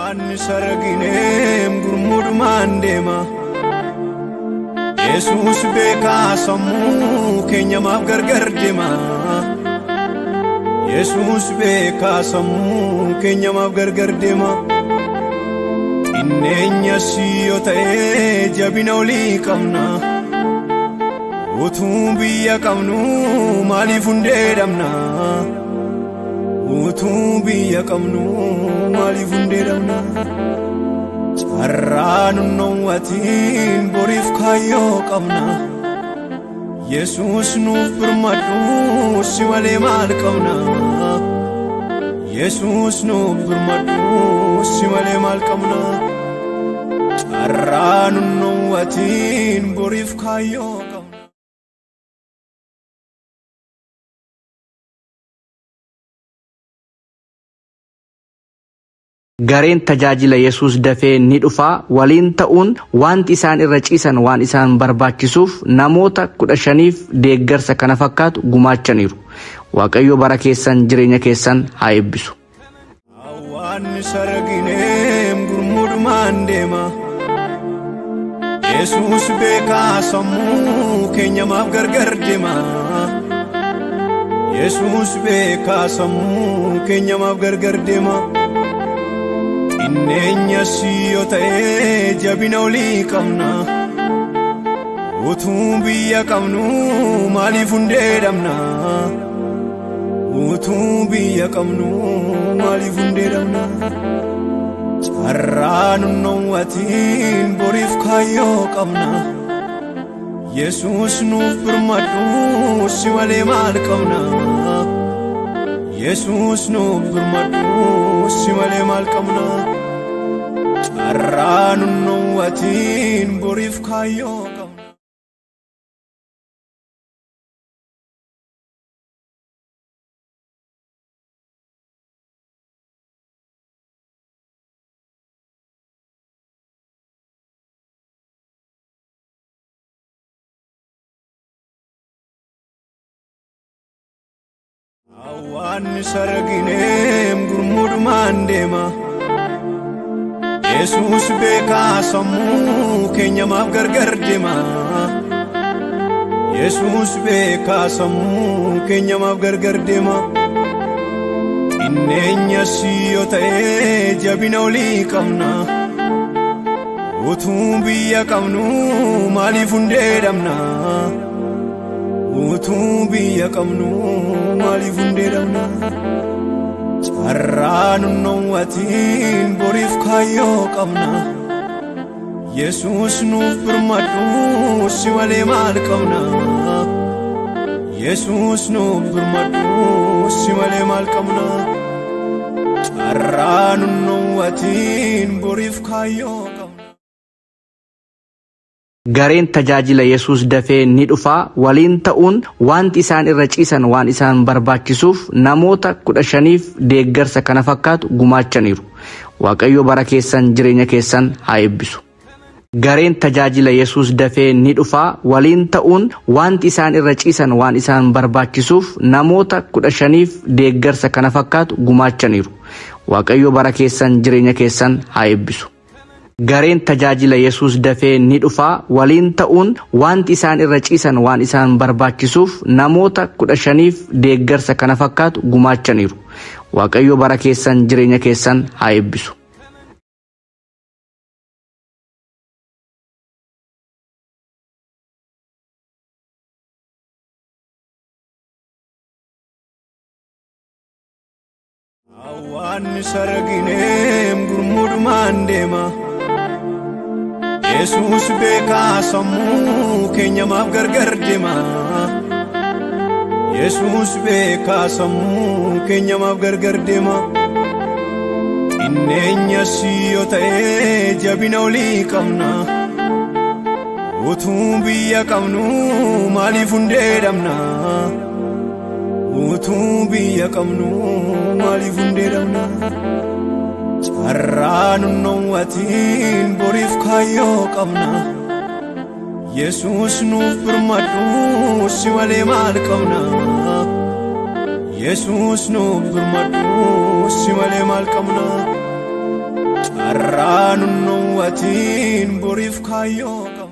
Hawaanni sargineem gurmuudhumaan deema. Yesuus beekaa sammuu keenya maaf gargar deema. Yesuus beekaa sammuu keenya maaf gargar deema. Xinneenyas yoo ta'e jabina olii qabna. Utuu biyya qabnu maaliif hundee dhabna? Utuu biyya qabnu maaliif hundee dhabna? Carraa nun dhowwatiin boriif kaayyoo qabna. Yesuus nuuf birmadhu si malee maal qabna? Yesuus nuuf birmadhu si malee maal qabna? Carraa nun dhowwatiin boriif kaayyoo qabna. Gareen tajaajila Yesuus dafee ni dhufaa waliin ta'uun wanti isaan irra ciisan waan isaan barbaachisuuf namoota 15f deeggarsa kana fakkaatu gumaachaniiru. Waaqayyo bara keessan jireenya keessan haa eebbisu. Hawaanni sargineem gurmuudhumaan deema. Yesuus beekaa sammuu keenya maaf gargar deema. Yesuus beekaa sammuu keenya maaf gargar deema. Xinneenyas yoo ta'e jabina olii qabna. Utuu biyya qabnu maaliif hundee dhabna? Utuu biyya qabnu maaliif hundee dhabna? Carraa nun dhowwatiin boriif kaayyoo qabna. Yesuus nuuf birmadhu si malee maal qabna? Yesuus nuuf birmadhu si malee maal qabna? Carraa nun dhowwatiin boriif kaayyoo qabna. Hawaanni sargineem gurmuudhumaan deema. Yesuus beekaa sammuu keenya maaf gargar deema. Yesuus beekaa sammuu keenya maaf gargar deema. Xinneenyas yoo ta'e jabina olii qabna. Utuu biyya qabnu maaliif hundee dhabna? Utuu biyya qabnu maaliif hundee dhabna? Carraa nun dhowwatiin boriif kaayyoo qabna. Yesuus nuuf birmadhu si malee maal qabna? Yesuus nuuf birmadhu si malee maal qabna? Carraa nun dhowwatiin boriif kaayyoo qabna. Gareen tajaajila Yesuus dafee ni dhufaa waliin ta'uun wanti isaan irra ciisan waan isaan barbaachisuuf namoota 15f deeggarsa kana fakkaatu gumaachaniiru. Waaqayyo bara keessan jireenya keessan haa eebbisu. Gareen tajaajila Yesuus dafee ni dhufaa waliin ta'uun wanti isaan irra ciisan waan isaan barbaachisuuf namoota 15f deeggarsa kana fakkaatu gumaachaniiru. Waaqayyo bara keessan jireenya keessan haa eebbisu. Gareen tajaajila Yesuus dafee ni dhufaa waliin ta'uun wanti isaan irra ciisan waan isaan barbaachisuuf namoota 15f deeggarsa kana fakkaatu gumaachaniiru. Waaqayyo bara keessan jireenya keessan haa eebbisu. Hawaanni sargineem gurmuudhumaan deema. Yesuus beekaa sammuu keenya maaf gargar deema. Yesuus beekaa sammuu keenya maaf gargar deema. Xinneenyas yoo ta'e jabina olii qabna. Utuu biyya qabnu maaliif hundee dhabna? Utuu biyya qabnu maaliif hundee dhabna? Carraa nun dhowwatiin boriif kaayyoo qabna. Yesuus nuuf birmadhu si malee maal qabna? Yesuus nuuf birmadhu si malee maal qabna? Carraa nun dhowwatiin boriif kaayyoo qabna.